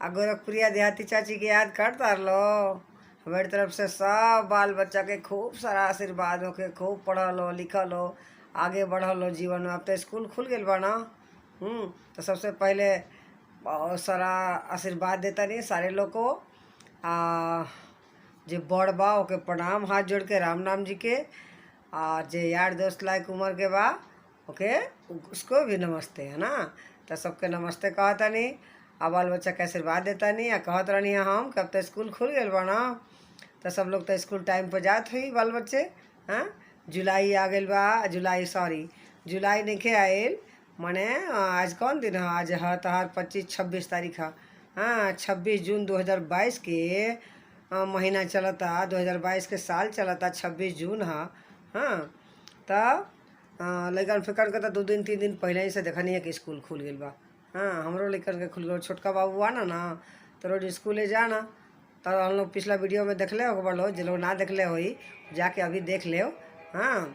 आ गोरखपुरिया देहाती चाची के याद करता लो। हमारी तरफ से सब बाल बच्चा के खूब सारा आशीर्वाद होके, खूब पढ़ल हो लिखल हो, आगे बढ़ल हो जीवन में। अब तो स्कूल खुल गइल बा ना। तो सबसे पहले बहुत सारा आशीर्वाद देता नहीं सारे लोग को। आ जे बड़ बा ओके प्रणाम हाथ जोड़ के राम नाम जी के, और जे यार दोस्त लायक उम्र के बा ओके उसको भी नमस्ते, है ना। तो सबके नमस्ते कहतनी आ बाल बच्चा के आशीर्वाद देतनी। आ कहत रहनी हम कि अब तो स्कूल खुल गइल बा ना, तो सब लोग तो स्कूल टाइम पर जात हुई बाल बच्चे। हाँ, जुलाई आ गइल बा, जुलाई सॉरी जुलाई नइखे आइल, माने आज कौन दिन है? आज है तोहार 25-26 तारीख है। हाँ, 26 जून 2022 के महीना चलता, 2022 के साल चलता, 26 जून है। हाँ, तो लइकन फेकन के तो 2 दिन 3 दिन पहले ही से देखनी है कि स्कूल खुल गइल बा। हाँ, हमरो लइकन के खुल गइल। छोटका बाबू आना ना तो रोज स्कूले जाना। तो हम लोग पिछला वीडियो में देखले हो लो, जो लोग ना देखले होई जाके अभी देख ले। हाँ,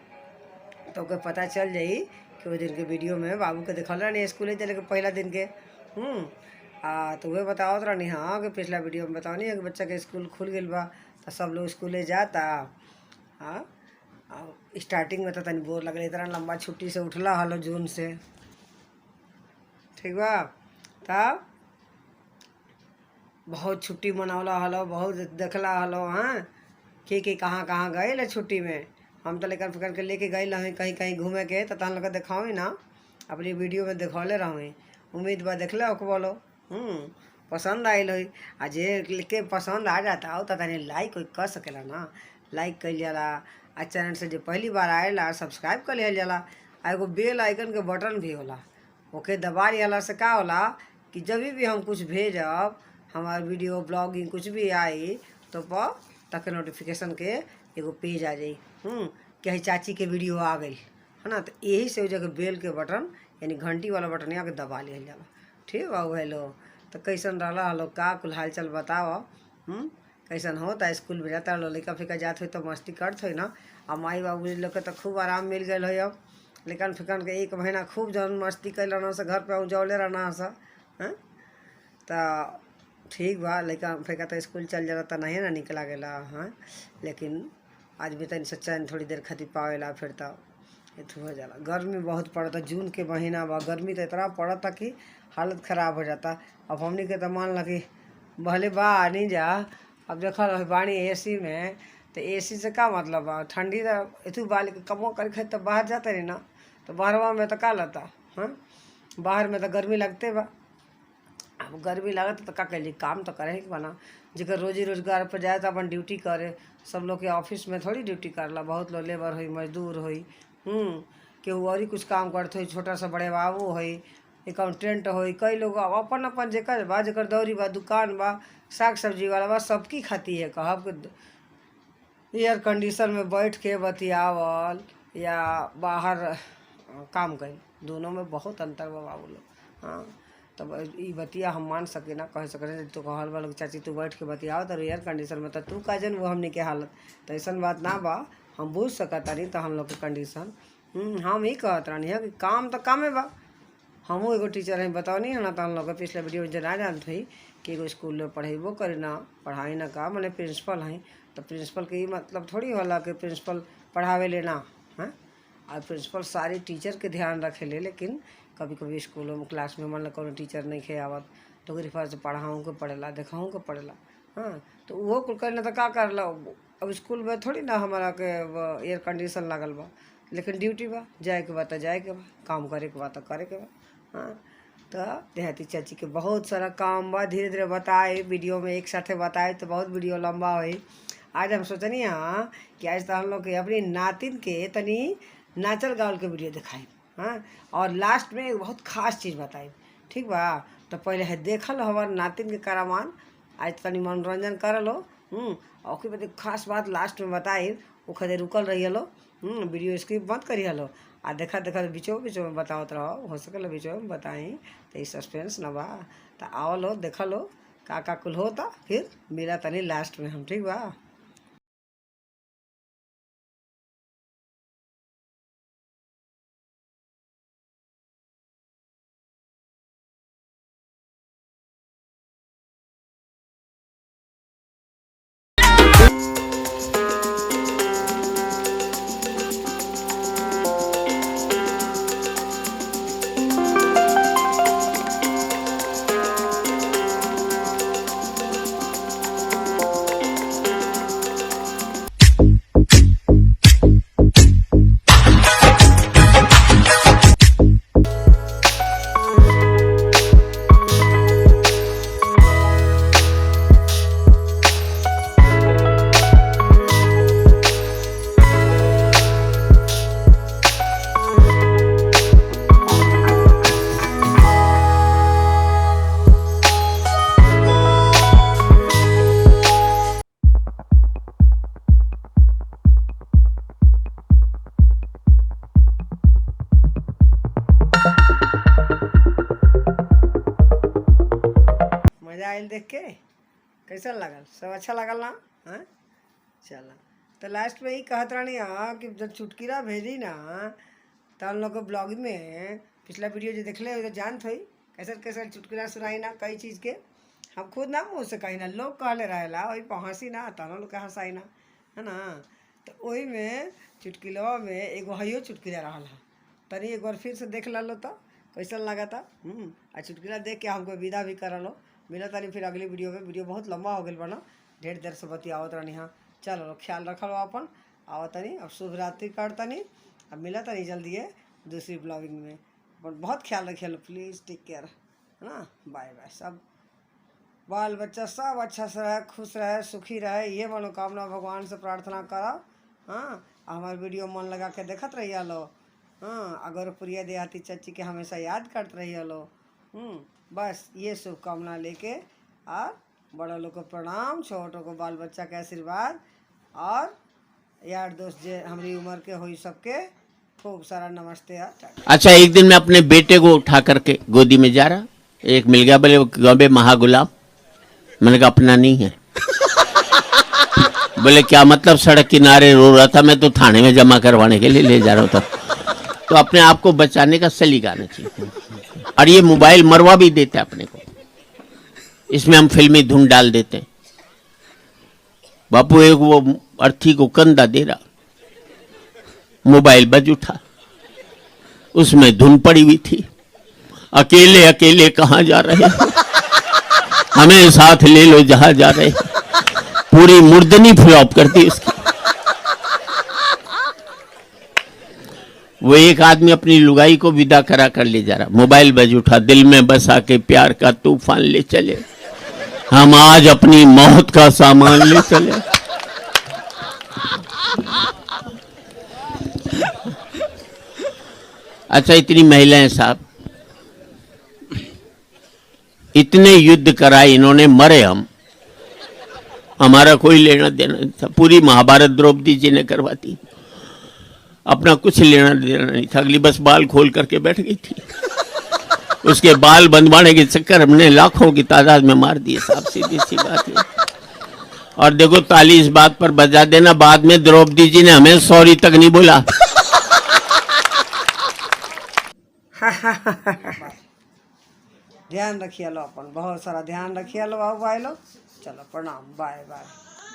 तो ओके पता चल जाई कि वो दिन के वीडियो में बाबू के देखल रहनी स्कूले चले के पहला दिन के। आ तो वह बतावत रहनी हाँ कि पिछला वीडियो में बतावनी है कि बच्चा के स्कूल खुल गइल बा तो सब लोग स्कूले जाता। हाँ, स्टार्टिंग में तो तनी बोर लगल, इतना लंबा छुट्टी से उठला हलो जून से, ठीक बा। तब बहुत छुट्टी मनावला हलो, बहुत देखला हलो। हाँ, के कहाँ कहाँ गए ले छुट्टी में। हम तो लेकर पकड़ के लेके गए रही कहीं कहीं घूमे के, तो तहन लोग के देखावी ना अपनी वीडियो में देखौले रही। उम्मीद बा देखले हो बोलो पसंद आयल होई। आ जे के पसंद आ जाता हो तो तनी लाइक कोई कर सकेला ना, लाइक कइल जाला। आ चैनल से जो पहली बार आएला सब्सक्राइब कर लिहल जाला। आ एगो बेल आइकन के बटन भी होला, ओके दबा लिहला से का होला कि जब भी हम कुछ भेजब, हमार वीडियो ब्लॉगिंग कुछ भी आई तो पर तक नोटिफिकेशन के एगो पेज आ जाई कि हई चाची के वीडियो आ गई, है ना। तो यही से जगह बेल के बटन यानी घंटी वाला बटन यहाँ के दबा लिहल जाला, ठीक बा। हेलो, तो कैसन रहला हलो, का कुल हालचाल बताओ। कैसन होता स्कूल में जाता लो, लइका फिका जात हो तो मस्ती करत हो ना। आ माई बाबू लोग के तो खूब आराम मिल गइल हो अब। लइकन फिकन के 1 महीना खूब जौन मस्ती कैल रहना से, घर पे उजौले रहना से। हाँ, तो ठीक बा, लइका फेंका तो स्कूल चल जाला तो नहीं ना निक लागेला। हाँ, लेकिन आज भी तनी से चैन थोड़ी देर खातिर पावेला, फिर तो एथु हो जाला। गर्मी बहुत पड़ता, जून के महीना बा, गर्मी तो इतना पड़ता कि हालत ख़राब हो जाता। अब हमनी के तो मान ला कि भले बा नहीं जा, अब देखल बानी एसी में, तो एसी से का मतलब बा? ठंडी तो एथु बा, लेकिन कमो कर खातिर तो बाहर जाते रही ना, तो बाहरवा में तो का लता। हाँ, बाहर में तो गर्मी लगते बा। अब गर्मी लागत तो का कइली, काम तो करे के बा ना। जेकर रोजी रोजगार पर जाए तो अपन ड्यूटी करे। सब लोग के ऑफिस में थोड़ी ड्यूटी करला, बहुत लोग लेबर होई, मजदूर होई, केहू और ही कुछ काम करत होई, छोटा सा बड़े बाबू होई, अकाउंटेंट होई। कई लोग अपन अपन जेकर बा, जेकर दौरी बा, दुकान बा, साग सब्जी वाला बा, सबकी खाती है कहब कि एयर कंडीशन में बैठ के बतियावल या बाहर काम कईल, दोनों में बहुत अंतर बा बाबू लोग। हाँ, तब ई बतिया हम मान सके ना, कह सके तो कहल बा चाची तू बैठ के बतियाव तो एयर कंडीशन में, तो तू का जन वो हमनी के हालत। तो ऐसन बात ना बा, हम बुझ सकतानी तो हम लोग के कंडीशन। हम ही कहत रहनी है कि काम तो कामे बा। हमहूँ एगो टीचर हैं, बताओ है ना। तो हम लोग के पिछले वीडियो में जना जानत हुई कि एगो स्कूल में पढ़ेबो करी ना, पढ़ाई ना का माने प्रिंसिपल हैं, तो प्रिंसिपल के ई मतलब थोड़ी होला कि प्रिंसिपल पढ़ावे ले ना। हाँ, और प्रिंसिपल सारी टीचर के ध्यान रखे ले, लेकिन कभी कभी स्कूलों में क्लास में मान लो कोनो टीचर नहीं खे आवत तो ओकरी फर्ज पढ़ाऊँ के पड़ेला, देखाऊँ के पड़ेला। हाँ, तो उहो कुल करे ना तो का करला। अब स्कूल में थोड़ी ना हमारा के एयर कंडीशन लागल बा, लेकिन ड्यूटी बा, जाए के बा तो जाए के बा, काम करे के बा तो करे के बा। हाँ, तो देहाती चाची के बहुत सारा काम बा, धीरे धीरे बताए वीडियो में, एक साथे बताए तो बहुत वीडियो लंबा होई। आज हम सोचनी हाँ कि आज तो हम लोग के अपनी नातिन के तनी नाचल गावल के वीडियो दिखाई। हाँ, और लास्ट में एक बहुत खास चीज़ बताई, ठीक बा। तो पहले है देखल हमार नातिन के करामान, आज तनी मनोरंजन करल हो। और बाद खास बात लास्ट में बताई, वो खातिर रुकल रही हलो। वीडियो स्किप मत करी हलो, आ देखा देखा बीचो बीचो में बतावत रहो, हो सकेला बीचो में बताई, तो ई सस्पेंस न बा। तो आवल हो देखल हो का का कुल होता, फिर मिला तनी लास्ट में हम, ठीक बा। मज़ा आयल देख के? कैसन लागल? सब अच्छा लागल ना? हाँ, चल तो लास्ट में ही कहत रहनी हाँ कि जब चुटकिला भेजी ना तो हम लोग के ब्लॉग में पिछला वीडियो जो देखले हो तो जानत होई कैसे कैसे चुटकुला सुनाई ना कई चीज़ के। हम खुद ना मुँह से कही ना, लोग कहले रहेला वही पर हंसी ना तनो लोग के हंसाई ना, है ना। तो वही में चुटकुलवा में एगो हइयो चुटकुला रहल हा, तनी एक बार फिर से देख लो तो कैसन लागता। आ चुटकुला देख के हमको विदा भी करलो। मिला तनी फिर अगली वीडियो में। वीडियो बहुत लंबा हो गया बना, ढेर देर से बतियावत रहनी। हाँ चलो, ख्याल रखल अपन। आवा तनी, अब शुभ रात्रि कर तनी। अब मिला तनी जल्दी है दूसरी ब्लॉगिंग में। अपन बहुत ख्याल रखिए, प्लीज़ टेक केयर, है ना। Bye bye. सब बाल बच्चा सब अच्छा से रहे, खुश रहे, सुखी रहे, ये मनोकामना भगवान से प्रार्थना करो। हाँ, हमारे वीडियो मन लगा के देखत रहिए लो। हाँ, अगर प्रिय देहाती चाची के हमेशा याद करते रहिए लो। बस ये शुभकामना लेके, और बड़ा लोग को प्रणाम, छोटों को बाल बच्चा के आशीर्वाद, और यार दोस्त जे हमारी उम्र के होई सबके खूब सारा नमस्ते और टाटा। अच्छा, एक दिन मैं अपने बेटे को उठा करके गोदी में जा रहा, एक मिल गया, बोले गबे महागुलाम। मैंने कहा अपना नहीं है। बोले क्या मतलब, सड़क किनारे रो रहा था, मैं तो थाने में जमा करवाने के लिए ले जा रहा था। तो अपने आप को बचाने का सलीका आना चाहिए। और ये मोबाइल मरवा भी देता है अपने को, इसमें हम फिल्मी धुन डाल देते हैं। बापू एक वो अर्थी को कंधा दे रहा, मोबाइल बज उठा, उसमें धुन पड़ी हुई थी, अकेले अकेले कहाँ जा रहे हो, हमें साथ ले लो जहां जा रहे हो। पूरी मुर्दनी फ्लॉप कर दी उसकी। वो एक आदमी अपनी लुगाई को विदा करा कर ले जा रहा, मोबाइल बज उठा, दिल में बसा के प्यार का तूफान ले चले, हम आज अपनी मौत का सामान ले चले। अच्छा, इतनी महिलाएं साहब, इतने युद्ध कराए इन्होंने, मरे हम, हमारा कोई लेना देना नहीं था। पूरी महाभारत द्रौपदी जी ने करवाती, अपना कुछ लेना देना नहीं था। अगली बस बाल खोल करके बैठ गई थी, उसके बाल बंधवाने के चक्कर हमने लाखों की तादाद में मार दिए साहब, सीधी सी बात है। और देखो ताली इस बात पर बजा देना, बाद में द्रौपदी जी ने हमें सॉरी तक नहीं बोला। ध्यान रखिए लो अपन, बहुत सारा ध्यान रखिए लो बाबू भाई लोग। चलो प्रणाम, बाय बाय।